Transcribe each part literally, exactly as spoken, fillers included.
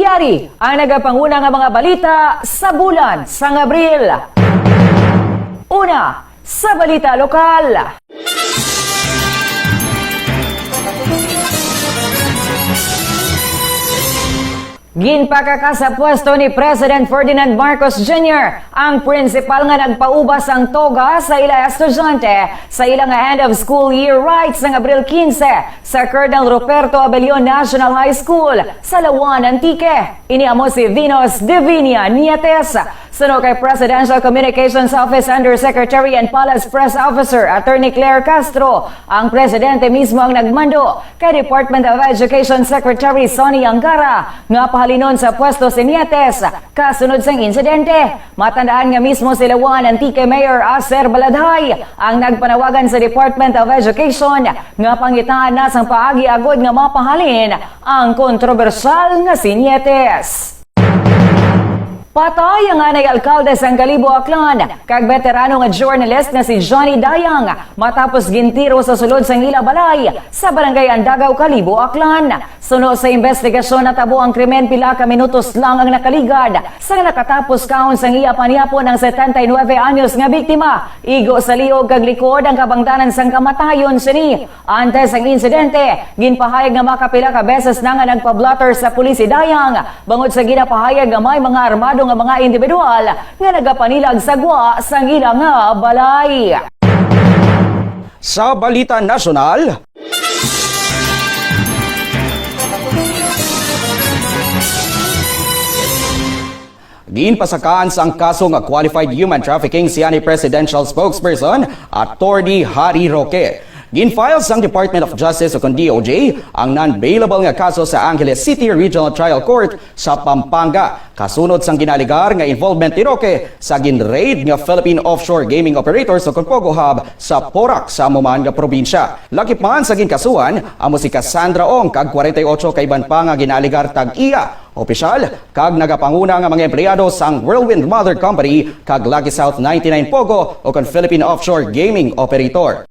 Yari ang nagapanguna nga mga balita sa bulan sang Abril. Una, sa balita lokal. Ginpakaka sa pwesto ni President Ferdinand Marcos Junior ang prinsipal nga nagpaubas sang toga sa ila estudyante sa ila nga end of school year rites sang Abril quince sa Colonel Ruperto Abellon National High School sa Laoan, Antique. Ini amo si Venus Divinia Nietes. Suno kay Presidential Communications Office Undersecretary and Palace Press Officer Attorney Claire Castro, ang presidente mismo ang nagmando kay Department of Education Secretary Sonny Angara nga pahalinon sa pwesto si Nietes kasunod sang insidente. Matandaan nga mismo si Laoan Antique Mayor Acer Baladhay ang nagpanawagan sa Department of Education nga pangitaan na sang paagi agod nga mapahalin ang kontrobersyal nga si Nietes. Patay ang anay alkalde sang Kalibo, Aklan, kag veterano nga journalist nga si Johnny Dayang matapos gintiro sa sulod sang ila balay sa Barangay Andagaw, Kalibo, Aklan. Suno sa investigasyon, natabo ang krimen pila ka minutos lang ang nakaligad sang nakatapos kaon sang iya panyapon ang setenta y nueve anyos nga biktima. Igo sa liog kag likod ang kabangdanan sang kamatayon sini. Antes sang insidente, ginpahayag nga makapila ka beses na nga nagpa-blotter sa pulis si Dayang bangod sa ginapahayag nga may mga armado nga mga individual nga nagapanilag sa gwa sang ila nga balay. Sa balita nasyonal, ginpasakaan sang kaso nga qualified human trafficking si anay presidential spokesperson, Attorney Harry Roque. Gin-file sang Department of Justice o kon D O J ang non-bailable nga kaso sa Angeles City Regional Trial Court sa Pampanga, kasunod sang ginaalegar nga involvement ni Roque sa gin-raid nga Philippine offshore gaming operators o kon POGO hub sa Porac sa amo man nga probinsya. Lakip man sa ginkasuhan, amo si Cassandra Ong kag kwarenta y ocho ka iban pa nga ginaalegar tag-iya, opisyal, kag nagapanguna nga mga empleyado sang Whirlwind Mother Company kag Lucky South ninety-nine POGO o kon Philippine Offshore Gaming Operator.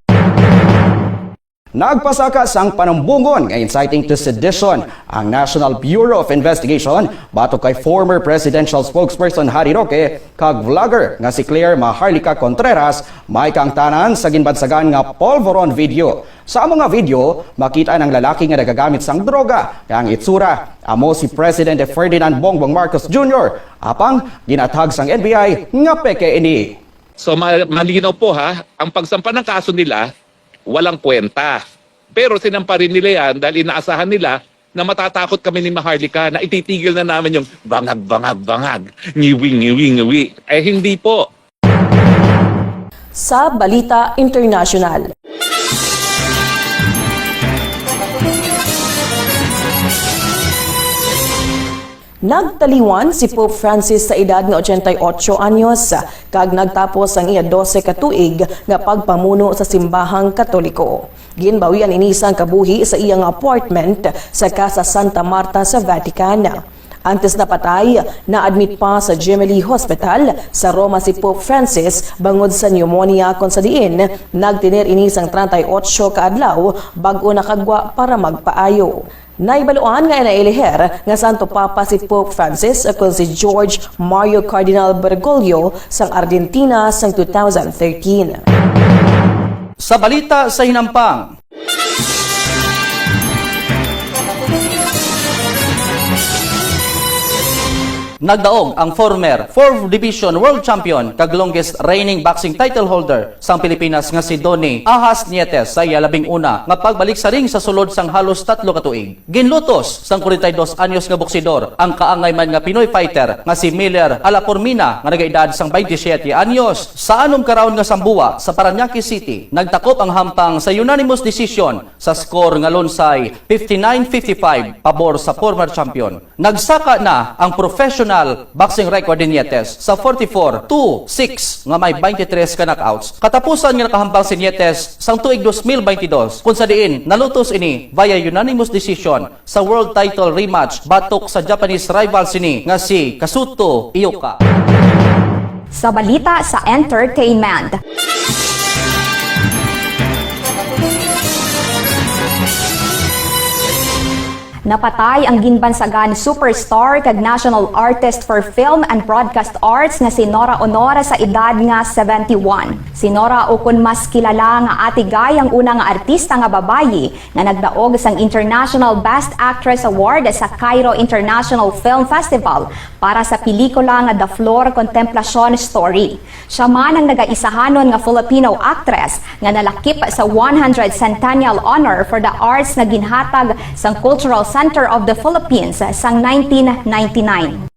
Nagpasaka sang panumbongon nga inciting to sedition ang National Bureau of Investigation batok kay former presidential spokesperson Harry Roque kag vlogger nga si Claire Maharlika Contreras, may kaangtanan sa ginbansagan nga polvoron video. Sa amo nga video, makit-an ang lalaki nga nagagamit sang droga nga ang itsura amo si Presidente Ferdinand Bongbong Marcos Junior, apang ginatag sang N B I nga peke ini. So, ma-, malinaw po ha, ang pagsampa ng kaso nila, walang kwenta. Pero sinampa rin nila yan dahil inaasahan nila na matatakot kami ni Maharlika, na ititigil na namin yung bangag, bangag, bangag, ngiwi, ngiwi, ngiwi. Eh, hindi po. Sa balita international. Nagtaliwan si Pope Francis sa edad nga ochenta y ocho anyos, kag nagtapos ang iya dose ka tuig nga pagpamuno sa simbahang Katoliko. Ginbawian ini sang kabuhi sa iya nga apartment sa Casa Santa Marta sa Vatican. Antes na patay, na-admit pa sa Gemelli Hospital sa Roma si Pope Francis bangod sa pneumonia, kon sa diin nagtener ini sang treinta y ocho ka adlaw bag-o nakagwa para magpaayo. Nahibaluan nga nailihir nga Santo Papa si Pope Francis kon si George Mario Cardinal Bergoglio sang Argentina sang two thousand thirteen. Sa balita sa hinampang. Nagdaog ang former fourth Division World Champion kag longest reigning boxing title holder sang Pilipinas nga si Donnie Ahas Nietes sa iya labing una nga pagbalik sa ring sa sulod sang halos tatlo ka tuig. Ginlutos sang kwarenta y dos anyos nga boksidor ang kaangay man nga Pinoy fighter nga si Miller Alapormina nga nagaedad sang twenty-seven anyos. Sa anom ka round nga sambuwa sa Parañaque City, nagtakop ang hampang sa unanimous decision sa score nga lunsay fifty-nine fifty-five pabor sa former champion. Nagsaka na ang professional boxing record ni Nietes sa forty-four two six nga may twenty-three ka knockouts. Katapusan nga nakahampang si Nietes sang tuig dos mil baynte dos, kung sa diin nalutos ini via unanimous decision sa world title rematch batok sa Japanese rival sini nga si Kazuto Ioka. Sa balita sa entertainment. Napatay ang ginbansagan superstar kag National Artist for Film and Broadcast Arts nga si Nora Honor sa edad nga seventy-one. Si Nora, ukon mas kilala nga Ate Guy, ang una nga artista nga babayi nga nagdaog sang International Best Actress Award sa Cairo International Film Festival para sa pelikula nga The Floor Contemplacion Story. Siya man ang nagaisahanon nga Filipino actress nga nalakip sa one hundred Centennial Honor for the Arts nga ginhatag sang Cultural Center of the Philippines sang nineteen ninety-nine.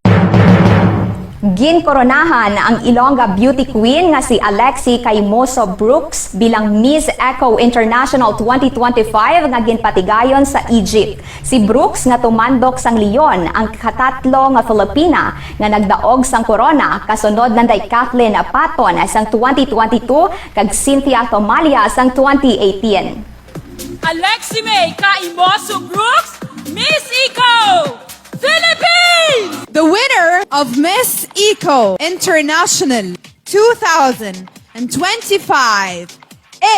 Ginkoronahan ang Ilongga Beauty Queen nga si Alexi Caimoso Brooks bilang Miss Eco International twenty twenty-five nga ginpatigayon sa Egypt. Si Brooks, nga tumandok sang Leon, ang katatlo nga Filipina nga nagdaog sang korona, kasunod nanday Kathleen Paton sang twenty twenty-two kag Cynthia Tomalia sang twenty eighteen. Alexi May Caimoso Brooks, Miss Eco, Philippines! The winner of Miss Eco International two thousand twenty-five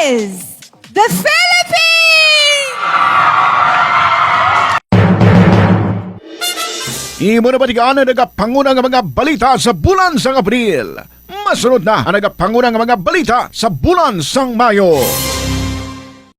is the Philippines! Imo na batikan ang nagapanguna nga mga balita sa bulan sang Abril. Masunod na ang nagapanguna nga mga balita sa bulan sang Mayo.